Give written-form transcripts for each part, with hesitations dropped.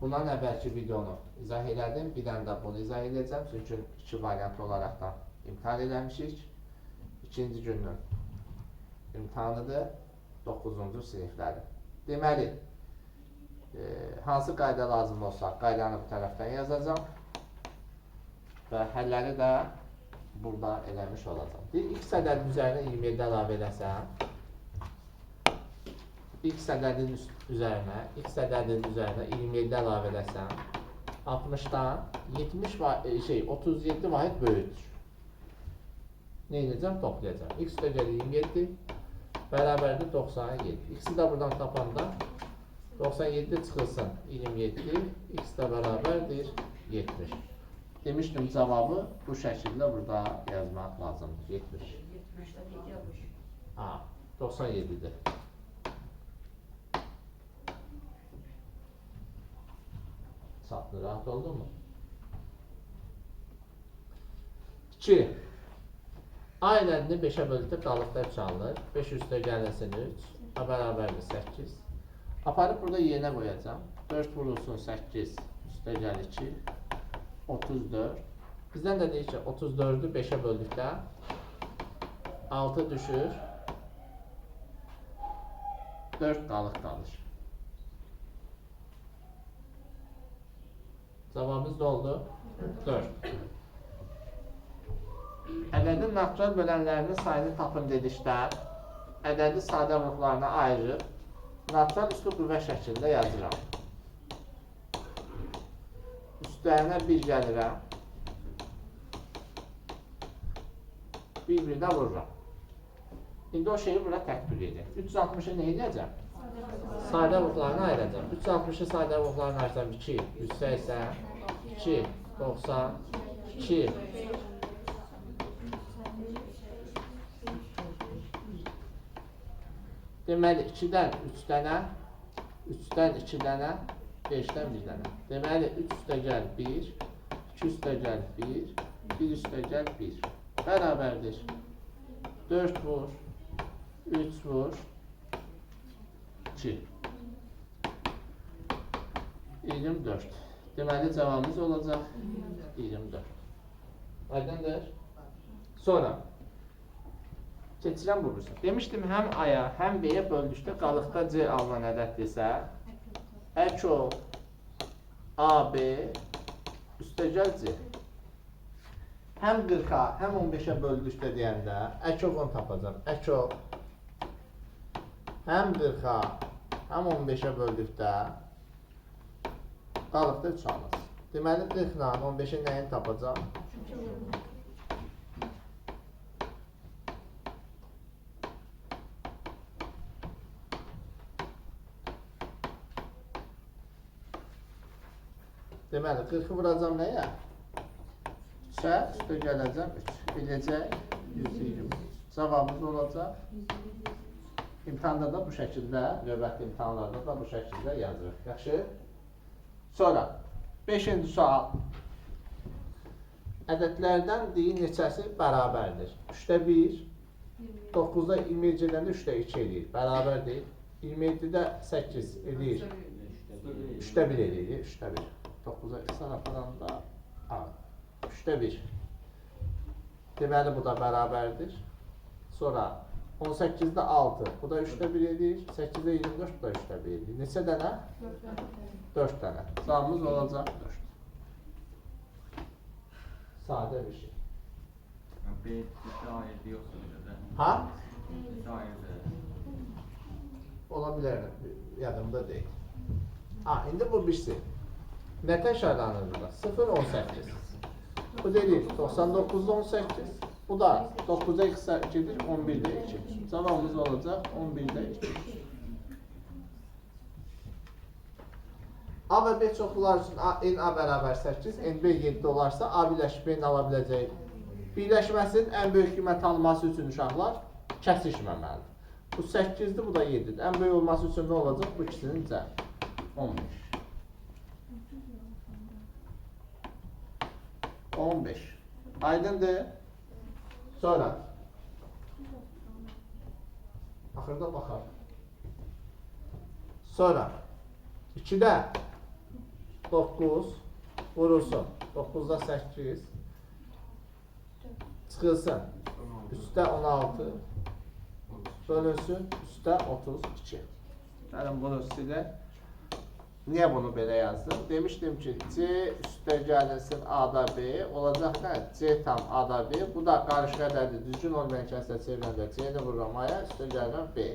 Bundan əvvəlki videonu izah elədim. Bir dənə də bunu izah edəcəm. Çünki iki variant olaraq da imtahan eləmişik. İkinci günün imtahanıdır. 9-cu siniflərin. Deməli, hansı qayda lazım olsa qaydanı bu tərəfdən yazacağam və həlləri də burada eləmiş olacağam. Deyir, x ədədinin üzərinə 27 əlavə eləsəm, x ədədinin üzərinə, x ədədinin üzərinə 27 əlavə eləsəm, 60-dan 37 vahid böyükdür. Nə edəcəm? Toplayacağam. X üstəgəl 27 bərabərdir 97. X-i də buradan tapanda 97 çıxılsın 27, x də bərabərdir 70. Demişdim cavabı bu şəkildə burada yazmaq lazımdır. 70. Ha, 97-dir. Çatdı, rahat oldu mu? 2. A ədədini 5-ə böldükdə qalıqda 3 alınır. 5 üstə gəlinsin 3, A bərabərdir 8. Aparıb burada yerinə qoyacağam. 4 vurulsun 8, üstə gəl 2, 34. Bizdən də deyir ki, 34-ü 5-ə böldükdə 6 düşür, 4 qalıq qalır. Cavabımız nə oldu? 4. Ədədin natural bölənlərinin sayını tapın dedikdə, ədədi sadə vuruqlarına ayırıb, natural üslü qüvvə şəklində yazıram. Üstlərinə 1 gəlirəm. Bir-birinə vururam. İndi o şeyi burada tətbiq edək. 360-ı nə edəcəm? Sadə vuruqlarına ayıracağam. 360-ı sadə vuruqlarına ayırsam 2, 180, 2, 90, 2, Deməli, 2-dən 3 dənə, 3-dən 2 dənə, 5-dən 1 dənə. Deməli, 3 üstə gəl 1, 2 üstə gəl 1, 1 üstə gəl 1. Bərabərdir. 4 vur, 3 vur, 2. 24. Deməli, cavabımız olacaq 24. Aydındır? Sonra keçirəm bu birisi. Demişdim, həm A-ya, həm B-yə böldükdə qalıqda C alınan ədəddirsə, ƏKO AB üstəgəl C. Həm 40-a, həm 15-ə böldükdə deyəndə ƏKO-nu tapacam. ƏKO həm 40-a, həm 15-ə böldükdə qalıqda 3 alınsın. Deməli, 40 ilə 15-in nəyini tapacam? Deməli, 40-ı vuracam nəyə? 3-ə, üstə gələcəm 3. Eləyəcək 123. Cavabımız olacaq. İmtahanda da bu şəkildə, növbəti imtahanlarda da bu şəkildə yazırıq. Yaxşı? Sonra, 5-ci sual. Ədədlərdən deyin neçəsi bərabərdir? 3-də 1, 9-da 27 edəndə 3-də 2 eləyir. Bərabər deyil. 27-də 8 eləyir. 3-də 1 eləyir. 3-də 1. 9-a 2 aparanda 3-də 1. Deməli, bu da bərabərdir. Sonra 18-də 6, bu da 3-də 1 eləyir. 8-də 24, bu da 3-də 1 eləyir. Neçə dənə? 4 dənə. Cavabımız olacaq 4. Sadə bir şey. B, C, A, D yoxsa bir də. Ha? C, A, D. Ola bilər, yadımda deyil. Ha, indi bu birisi. Nə təkrarlanır burada? 0, 18. Bu dedik 99-da 18. Bu da 9-a x gedir 11-də 2. Cavabımız olacaq 11-də 2. A və B çoxlular üçün A, N A bərabər 8, N B 7 olarsa A birləşib B-nin ala biləcəyi birləşməsinin ən böyük qiymət alması üçün uşaqlar kəsişməməlidir. Bu 8-dir, bu da 7-dir. Ən böyük olması üçün nə olacaq? Bu ikisinin cəmi 15. 15. Aydındır? Sonra axırda baxar. Sonra 2-də 9 vurulsun. 9-da 8 çıxılsın. 3-də 16 bölünsün. 3-də 32. Gəlin bunu silək. Niyə bunu belə yazdım? Demişdim ki, C üstə gəlinsin A-da B. Olacaq nə? C tam A-da B. Bu da qarışıq ədədi. Düzgün olmayan kəslə çevirəndə C-ni vururam A-ya, üstə gəlirəm B.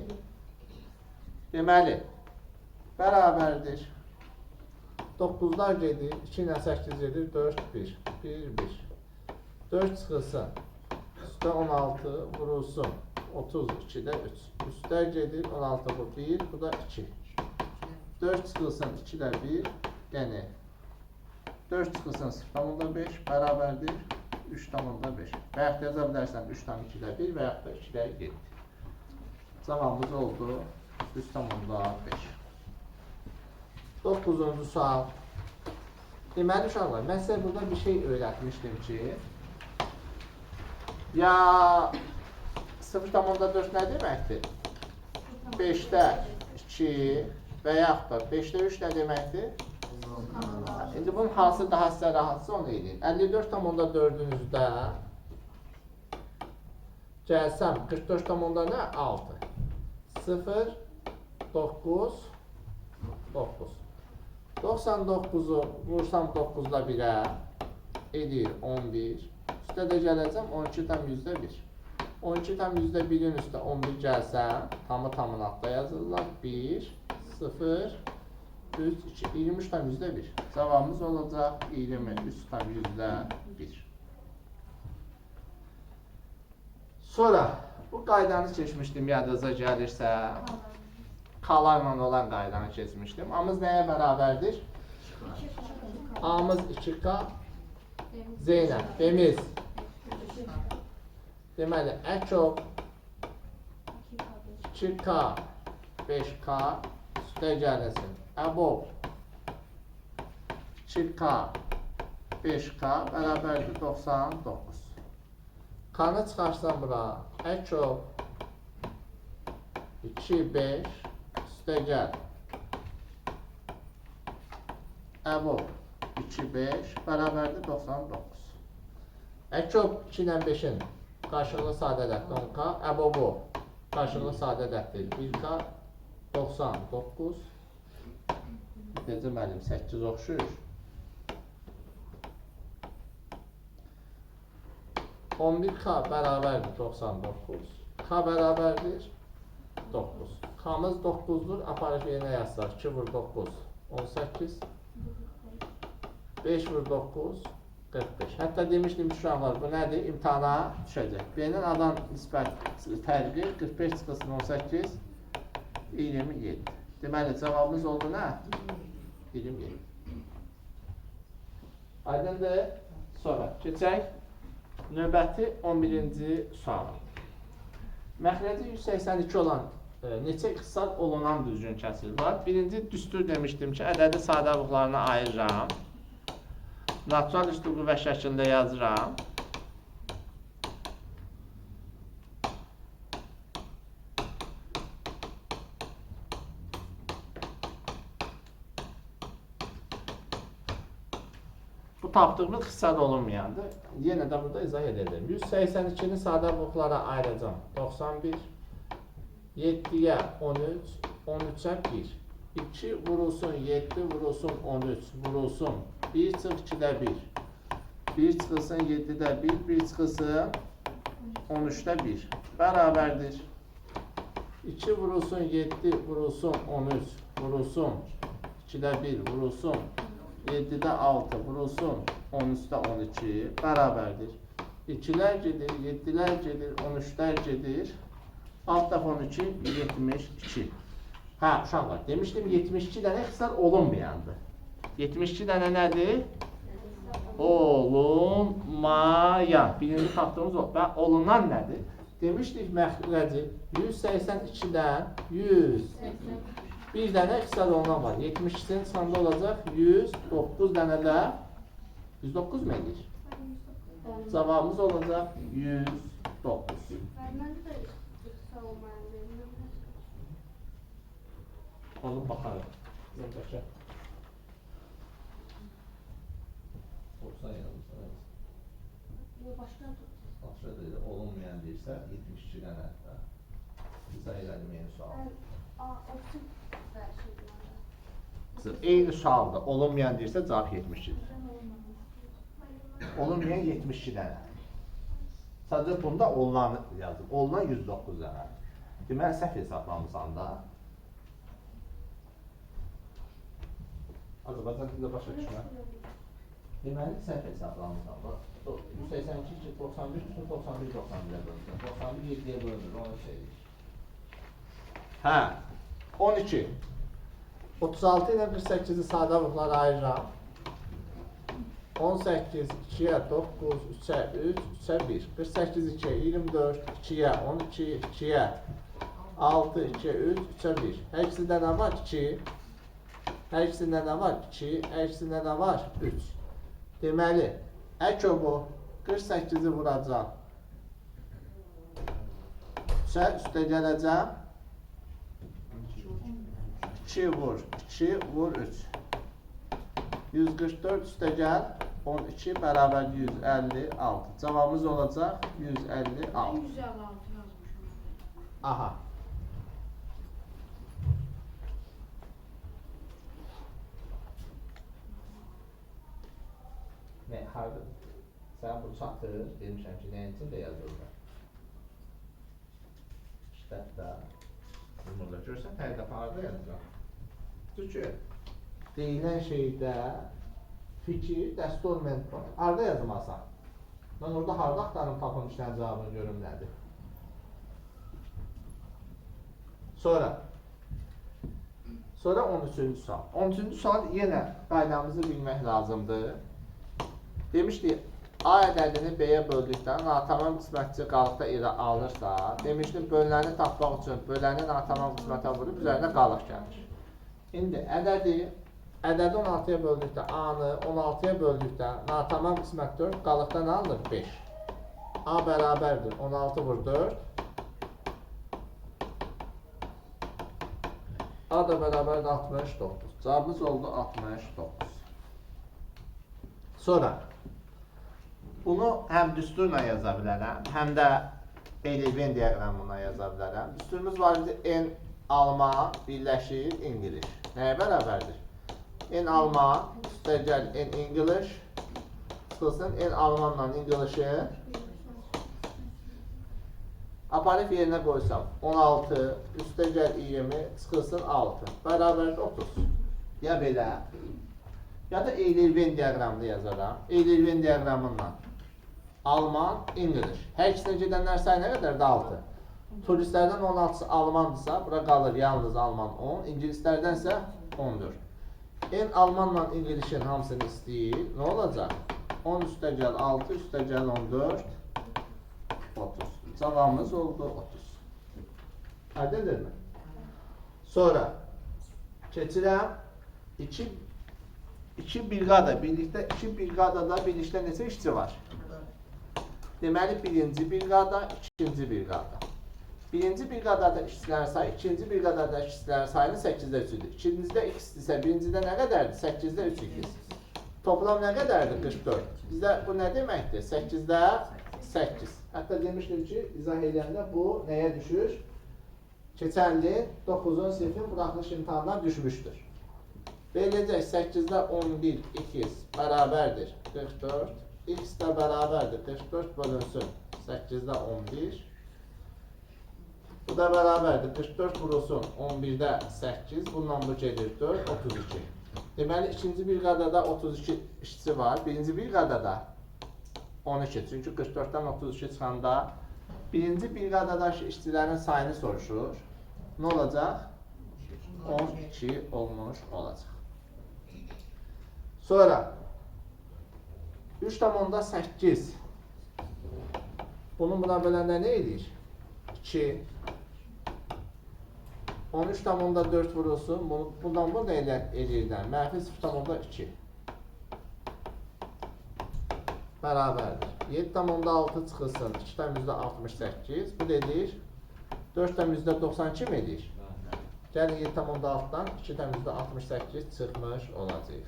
Deməli, bərabərdir. 9-lar gedir, 2 ilə 8 gedir, 4, 1. 1, 1. 4 çıxılsın. Üstə 16 vurulsun. 32-də 3. Üstə gedir, 16 bu 1, bu da 2. 4 çıxılsın 2-də 1, yəni 4 çıxılsın 0,5 bərabərdir 3,5. Və yaxud da yaza bilərsən 3,2-də 1 və yaxud da 2-də 7. Cavabımız oldu 3,5. 9-cu sual. Deməli uşaqlar, mən sizə burada bir şey öyrətmişdim ki, ya 0,4 nə deməkdir? 5-də 2 və yaxud da 5-də 3 nə deməkdir? İndi bunun hansı daha sizə rahatsa onu eləyin. 54,4-ünüzdə gəlsəm 44,6 nə? 6. 0, 9, 9. 99-u vursam 9-da 1-ə edir 11. Üstə də gələcəm 12,1. 12,1-in üstə 11 gəlsəm, tamı tamın altda yazırlar. 1, 0, 3, 2, 23,1. Cavabımız olacaq 23,1. Sonra bu qaydanı keçmişdim, yadınıza gəlirsə. K-larla olan qaydanı keçmişdim. A-mız nəyə bərabərdir? A-mız 2K, Zeynəb, B-miz. Deməli, Əkov 2K, 5K üstə gəlinsin. Əbov 2K, 5K bərabərdir 99. K-nı çıxarsam bura, Əkov 2, 5 üstə gəl. Əbov 2, 5 bərabərdir 99. Əkov 2 ilə 5-in qarşılıqlı sadə ədəddir 10K. Əbovu qarşılıqlı sadə ədəddir 1K 99. Necə müəllim 8 oxşuyur. 11K bərabərdir 99. K bərabərdir 9. K-mız 9-dur. Aparıb yerinə yazsaq 2 vur 9 18. 5 vur 9 45. Hətta demişdim ki, uşaqlar, bu nədir? İmtahana düşəcək. B-nin A-dan nisbət fərqi 45 çıxılsın 18 27. Deməli, cavabımız oldu nə? 27. Aydındır. Sonra keçək növbəti 11-ci suala. Məxrəci 182 olan neçə ixtisar olunan düzgün kəsir var? Birinci düstur demişdim ki, ədədi sadə buxlarına ayırıram. Natural üstü qüvvə şəklində yazıram. Bu tapdığımız ixtisar olunmayandır. Yenə də burada izah edelim. 182-ni sadə buxlara ayıracağam. 91, 7-yə 13, 13-ə 1. 2 vurulsun 7 vurulsun 13 vurulsun 1 çıx 2-də 1. 1 çıxılsın 7-də 1, 1 çıxılsın 13-də 1. Bərabərdir. 2 vurulsun 7 vurulsun 13 vurulsun 2-də 1 vurulsun 7-də 6 vurulsun 13-də 12 bərabərdir. 2-lər gedir, 7-lər gedir, 13-lər gedir. 6 dəfə 12, 72. Hə, uşaqlar, demişdim 72 dənə ixtisar olunmayandır. 72 dənə nədir? Olunmayan. Birinci tapdığımız o. Və olunan nədir? Demişdik məxrəci 182-dən 100. Bir dənə ixtisar olunan var. 72-sinin çıxanda olacaq 109 dənə də 109 mu eləyir? Cavabımız olacaq 109. Onu baxarıq. 63 deyir, olunmayan deyirsə 72 dənədir. İzah elədim eyni sual. Eyni sualdır. Olunmayan deyirsə cavab 72-dir. Olunmayan 72 dənə. Sadəcə bunda olunan yazıb. Olunan 109 dənə. Deməli, səhv hesablamısan da. Azərbaycan dilində başa düşmə. Deməli, səhv hesablamısan. 182, 91, 91, 91-ə bölünür. 91, 7-yə bölünür, 13 edir. Hə, 12. 36 ilə 48-i sadə vurdular ayırıram. 18, 2-yə 9, 3-ə 3, 3-ə 1. 48, 2-yə 24, 2-yə 12, 2-yə 6, 2-yə 3, 3-ə 1. Hər ikisində nə var? 2. Hər ikisində nə var? 2. Hər ikisində nə var? 3. Deməli, əkobu 48-i vuracam. 3-ə üstə gələcəm. 2 vur, 2 vur 3. 144 üstə gəl, 12 bərabər 156. Cavabımız olacaq 156. 156 yazmışam. Aha. Nə, harda? Sən bu çatır, demişəm ki, nəyin üçün də yazılır? İşlət də. Burada görsən, hər dəfə harda yazıram? Çünki deyilən şeydə fikir dəstə olmayan harda yazmasan? Mən orada harda axtarım tapım işlərin cavabını görüm nədir? Sonra 13-cü sual. 13-cü sual yenə qaydamızı bilmək lazımdır. Demişdik, A ədədini B-yə böldükdə natamam qismətçi qalıqda ilə alınırsa, demişdim, bölünəni tapmaq üçün böləni natamam qismətə vurub üzərinə qalıq gəlir. İndi ədədi 16-ya böldükdə A-nı 16-ya böldükdə natamam qismət 4, qalıqda nə alınır? 5. A bərabərdir 16 vur 4. A da bərabərdir 69. Cavabımız oldu 69. Sonra bunu həm düsturla yaza bilərəm, həm də Venn diaqramına yaza bilərəm. Düsturumuz var idi, N Alman birləşir İngilis. Nəyə bərabərdir? N Alman üstəgəl N İngilis çıxılsın N Almanla İngilisi aparıb yerinə qoysam 16 üstəgəl 20 çıxılsın 6 bərabərdir 30. Ya belə, ya da Euler-Venn diaqramını yazaram. Euler-Venn diaqramından Alman, İngilis. Hər ikisinə gedənlər sayı nə qədərdir? 6. Turistlərdən 16-sı Almandısa, bura qalır yalnız Alman 10, İngilislərdən isə 14. N Almanla İngilisin hamısını istəyir. Nə olacaq? 10 üstəgəl 6, üstəgəl 14, 30. Cavabımız oldu 30. Aydındır mı? Sonra keçirəm. İki briqada, birlikdə iki briqadada birlikdə neçə işçi var? Deməli, birinci briqada, ikinci briqada. Birinci briqadada işçilərin sayı, ikinci briqadada işçilərin sayının 8-də 3-üdür. İkincidə x-dirsə, birincidə nə qədərdir? 8-də 3 x. Toplam nə qədərdir? 44. Bizdə bu nə deməkdir? 8-də 8. Hətta demişdim ki, izah edəndə bu nəyə düşür? Keçən ilin 9-cu sinifin buraxılış imtahanına düşmüşdür. Beləcə 8-də 11 x bərabərdir 44. X də bərabərdir 44 bölünsün 8-də 11. Bu da bərabərdir 44 vurulsun 11-də 8. Bununla bu gedir 4, 32. Deməli, ikinci briqadada 32 işçi var. Birinci briqadada 12. Çünki 44-dən 32 çıxanda birinci briqadadakı işçilərin sayını soruşur. Nə olacaq? 12 olmuş olacaq. Sonra 3,8. Bunun buna böləndə nə edir? 2. 13,4 vurulsun. Bundan bu nə eləyirlər? Mənfi 0,2. Bərabərdir. 7,6 çıxılsın. 2,68. Bu dedik 4,92 mi edir? Gəlin 7,6-dan 2,68 çıxmış olacaq.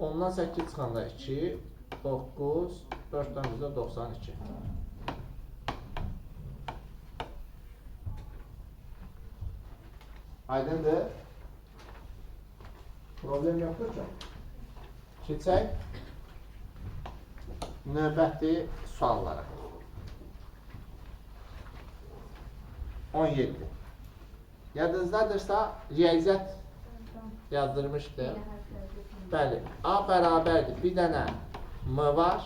10-dan 8 çıxanda 2, 9, 4,92. Aydındır? Problem yoxdur ki. Keçək növbəti suallara. 17. Yadınızdadırsa riyaziyyat yazdırmışdım. Bəli, A bərabərdir. Bir dənə M var,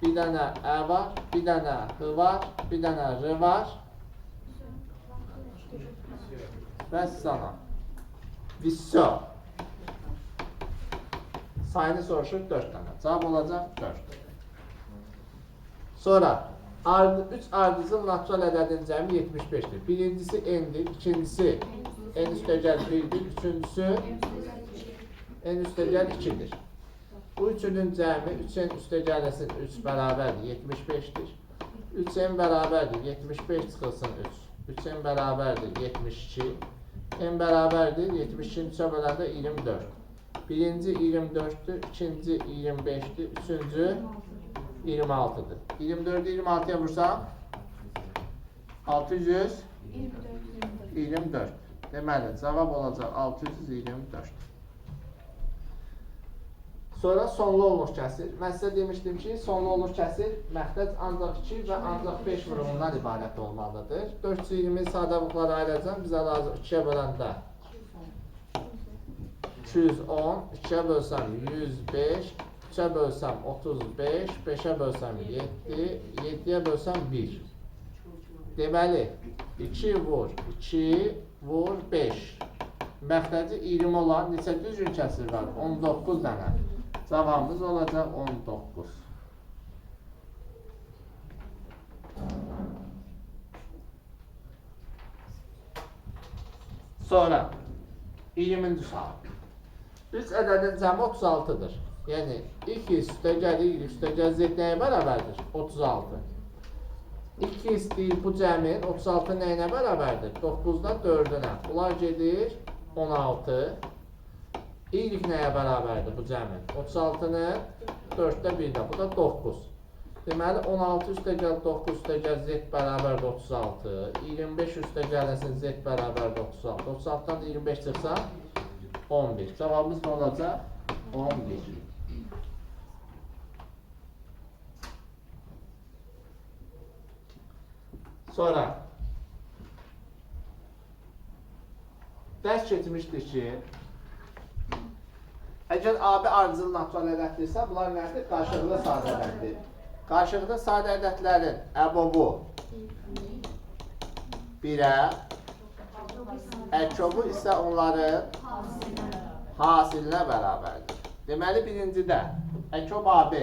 bir dənə Ə var, bir dənə H var, bir dənə R var. Vəssalam. Vissö. Sayını soruşur 4 dənə. Cavab olacaq 4. Sonra 3 ardıcıl natural ədədin cəmi 75-dir. Birincisi n-dir, ikincisi n üstəgəl 1-dir, üçüncüsü n üstəgəl 2-dir. Bu üçünün cəmi 3n üstəgəlsin 3 bərabərdir 75-dir. 3n bərabərdir 75 çıxılsın 3. 3n bərabərdir 72. N bərabərdir 72-ni 3-ə böləndə 24. Birinci 24-dür, ikinci 25-dir, üçüncü 26-dır. 24-ü 26-ya vursam 624. Deməli, cavab olacaq 624. Sonra sonlu olmuş kəsir. Mən sizə demişdim ki, sonlu olmuş kəsir məxrəc ancaq 2 və ancaq 5 vurumundan ibarət olmalıdır. 420 sadə buxlara ayıracağım. Bizə lazım 2-yə böləndə 210, 2-yə bölsəm 105, 3-ə bölsəm 35, 5-ə bölsəm 7, 7-yə bölsəm 1. Deməli, 2 vur, 2 vur 5. Məxrəci 20 olan neçə düzgün kəsir var? 19 dənə. Cavabımız olacaq 19. Sonra 20-ci sual. 3 ədədin cəmi 36-dır. Yəni, x üstəgəl y üstəgəl z nəyə bərabərdir? 36. 2x deyir bu cəmin 36 nəyinə bərabərdir? 9-da 4-ünə. Bunlar gedir 16. Y nəyə bərabərdir bu cəmin? 36-nı 4-də 1-də. Bu da 9. Deməli, 16 üstəgəl 9 üstəgəl z bərabərdir 36. 25 üstəgəlsin z bərabərdir 36. 36-dan da 25 çıxsa 11. Cavabımız nə olacaq? 11. Sonra dərs keçmişdir ki, əgər AB ardıcıl natural ədəddirsə, bunlar nədir? Qarşılıqlı sadə ədəddir. Qarşılıqlı sadə ədədlərin əbobu 1-ə, əkobu isə onların hasilinə bərabərdir. Deməli, birincidə əkob AB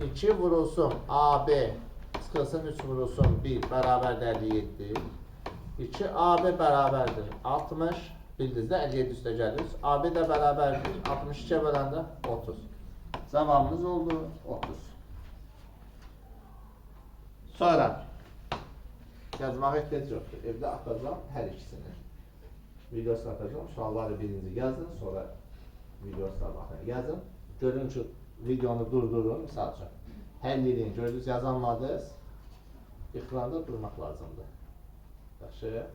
2 vurulsun AB çıxılsın 3 vurulsun 1 bərabərdir 57. 2 AB bərabərdir 60. Bildiniz də 57 üstə gəlir. AB də bərabərdir 62-yə böləndə 30. Cavabımız oldu 30. Sonra yazmağa ehtiyac yoxdur. Evdə atacağım hər ikisini. Videosunu atacağım. Sualları birinci yazın, sonra videosuna baxın. Yazın. Görün ki, videonu durdurun, misal üçün. Həll edin, gördünüz, yazanmadınız. Ekranda durmaq lazımdır. Yaxşı.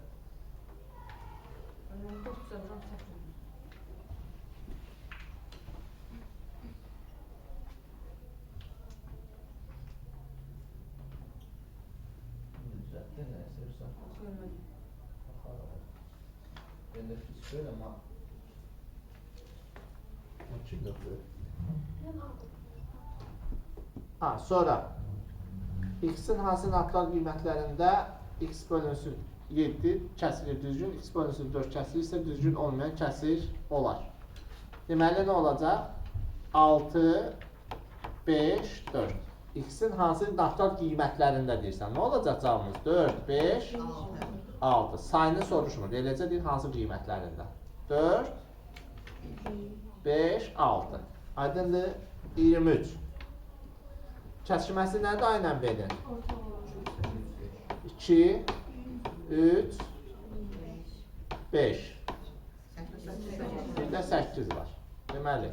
Düzəltdin, nə istəyirsən? Baxarım. Məndə pis deyil, amma 12 yoxdur. Ha, sonra x-in hansı natural qiymətlərində x bölünsün 7 kəsilir düzgün, x bölünsün 4 kəsilirsə düzgün olmayan kəsir olar. Deməli, nə olacaq? 6, 5, 4. X-in hansı natural qiymətlərində deyirsən? Nə olacaq cavabımız? 4, 5, 6. Sayını soruşmur. Eləcə deyir hansı qiymətlərində? 4, 5, 6. Aydındır? 23. Kəsişməsi nədir A ilə B-nin? 2, 3, 5. Bir də 8 var. Deməli,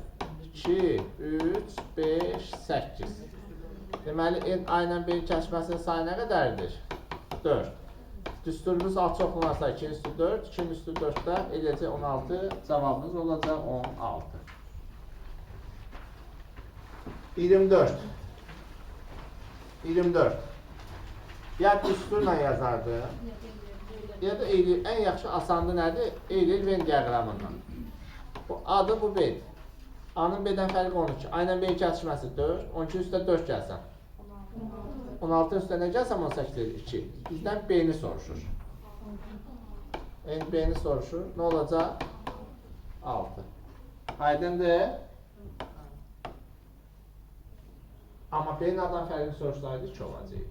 2, 3, 5, 8. Deməli, N A ilə B-nin kəsişməsinin sayı nə qədərdir? 4. Düsturumuz alçaq oxunarsa 2-nin üstü 4, 2-nin üstü 4-də eləcək 16, cavabımız olacaq 16. 24. 24. Ya düsturla yazardı, ya da Eylir, ən yaxşı asandı nədir? Eylir Venn diaqramından. Bu A-dır, bu B-dir. A-nın B-dən fərqi 12. A ilə B-nin kəsişməsi 4, 12 üstə 4 gəlsən. 16 üstə nə gəlsəm 18 edir? 2. Bizdən B-ni soruşur. B-ni soruşur. Nə olacaq? 6. Aydındır? Amma B-nin A-dan fərqini soruşsaydı 2 olacaqdı.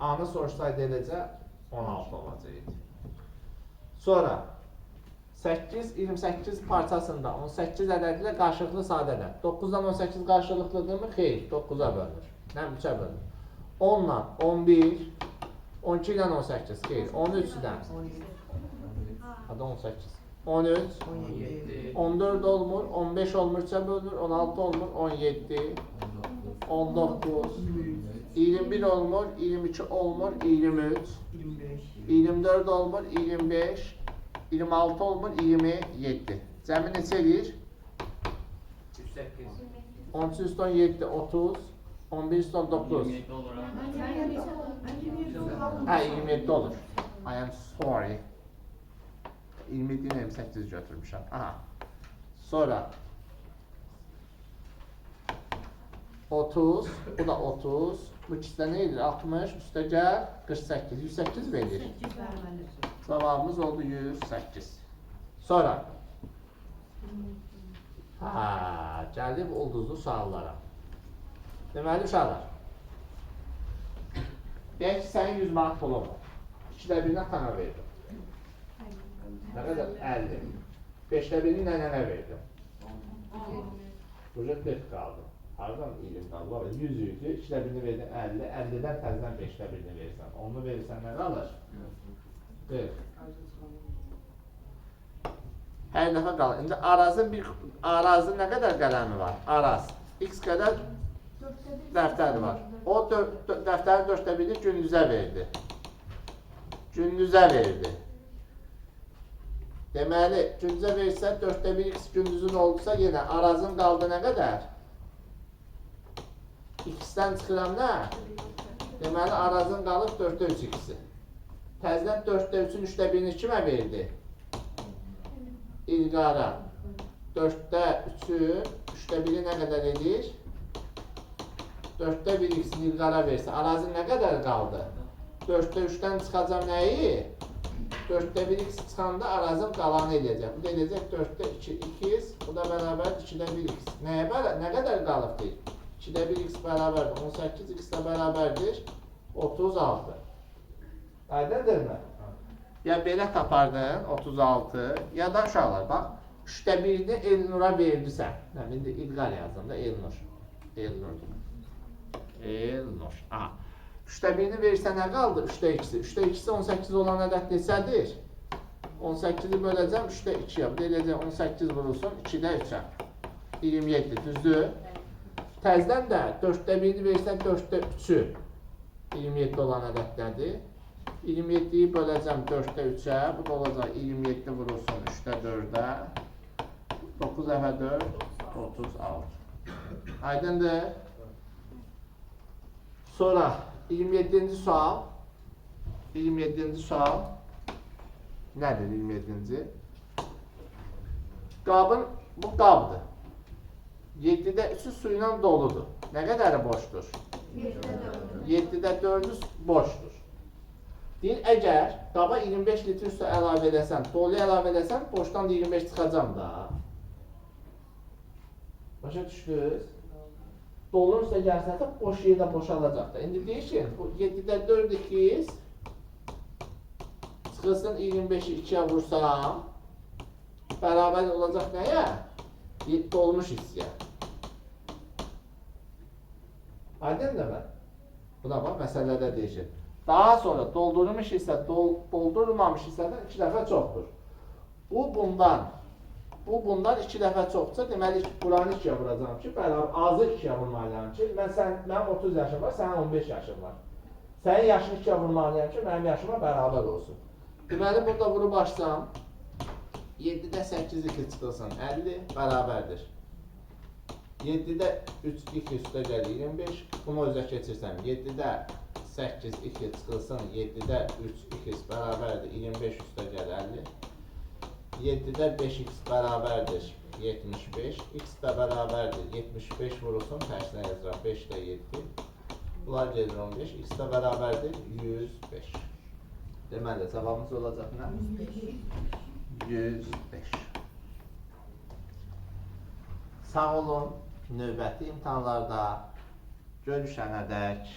A-nı soruşsaydı eləcə 16 olacaqdı. Sonra 8, 28 parçasında 18 ədədi ilə qarşılıqlı sadə ədəd. 9-dan 18 qarşılıqlıdırmı? Xeyr, 9-a bölünür. Nə, 3-ə bölünür. 10 ilə 11, 12 ilə 18, xeyr, 13 ilə. Adı 18. 13, 14 olmur, 15 olmur, 3-ə bölünür, 16 olmur, 17, 19, 21 olmur, 22 olmur, 23, 24 olmur, 25, 26 olmur, 27. Cəmi neçə eləyir? 8. 13 üstə 17, 30, 11 üstə 9. 27 olur. Hə, 27 olur. I am sorry. 27 ilə 28 götürmüşəm. Aha. Sonra 30, bu da 30. Bu ikisi də nə edir? 60, üstə gəl 48, 108 verir. Cavabımız oldu 108. Sonra ha, gəldik ulduzlu suallara. Deməli uşaqlar, deyək ki, sənin 100 manat pulun var. 2-də birini atana verdim. Nə qədər? 50. 5-də birini nənənə verdim. Burada 40 qaldı. Hardan 20 qaldı? 100 idi. 2-də birini verdin 50. 50-dən təzədən 5-də birini verirsən. Onu verirsən nə qalır? 40. Hər dəfə qalır. İndi Arazın bir Arazın nə qədər qələmi var? Araz. X qədər dəftəri var. O dəftərin 4-də birini gündüzə verdi. Gündüzə verdi. Deməli, gündüzə versə 4-də 1 x gündüzün oldusa yenə Arazın qaldı nə qədər? X-dən çıxıram nə? Deməli, Arazın qalıb 4-də 3 x-i. Təzədən 4-də 3-ün 3-də 1-ini kimə verdi? İlqara. 4-də 3-ün 3-də 1-i nə qədər edir? 4-də 1 x-ini İlqara versə, Arazın nə qədər qaldı? 4-də 3-dən çıxacam nəyi? 4-də 1 x çıxanda Arazın qalanı eləyəcək. Bu da eləyəcək 4-də 2 x, bu da bərabər 2-də 1 x. Nəyə bərabər? Nə qədər qalıb deyir? 2-də 1 x bərabərdir. 18 x də bərabərdir. 36. Aydındırmı? Ya belə tapardın 36, ya da uşaqlar bax 3-də 1-ini Elnura verdisən. Nə, indi İlqar yazdım da Elnur. Elnurdur. Elnur. Aha. 3-də 1-ini verirsən nə qaldı? 3-də 2-si. 3-də 2-si 18 olan ədəd neçədir? 18-i böləcəm 3-də 2-yə. Bu da eləyəcək 18 vurulsun 2-də 3-ə. 27, düzdür? Təzədən də 4-də 1-ini verirsən 4-də 3-ü 27 olan ədəd nədir? 27-yi böləcəm 4-də 3-ə. Bu da olacaq 27 vurulsun 3-də 4-ə. 9 dəfə 4, 36. Aydındır? Sonra 27-ci sual. 27-ci sual. Nədir 27-ci? Qabın, bu qabdır. 7-də 3-ü su ilə doludur. Nə qədəri boşdur? 7-də 4-ü boşdur. Deyir, əgər qaba 25 litr su əlavə eləsən, doluya əlavə eləsən, boşdan da 25 çıxacam da. Başa düşdünüz? Dolunun üstə gəlsə də boş yerdə boşalacaq da. İndi deyir ki, bu 7-də 4 x çıxılsın 25-i 2-yə vursam, bərabər olacaq nəyə? Dolmuş hissəyə. Aydındırmı? Buna bax, məsələdə deyir ki, daha sonra doldurulmuş hissə, doldurulmamış hissədən 2 dəfə çoxdur. Bu, bundan Bu bundan 2 dəfə çoxdursa, deməli buranı 2-yə vuracağam ki, bərabər azı 2-yə vurmalıyam ki, mənim 30 yaşım var, sənin 15 yaşın var. Sənin yaşını 2-yə vurmalıyam ki, mənim yaşıma bərabər olsun. Deməli burada vurub açsam 7-də 8 2 çıxılsın 50 bərabərdir. 7-də 3 2 üstə gəlir 25. Bunu özə keçirsəm 7-də 8 2 çıxılsın 7-də 3 2 bərabərdir 25 üstə gəlir 50. 7-də 5x bərabərdir 75. X də bərabərdir 75 vurulsun tərsinə yazıram 5-də 7. Bunlar gedir 15. X də bərabərdir 105. Deməli cavabımız olacaq nə? 105. Sağ olun. Növbəti imtahanlarda görüşənədək.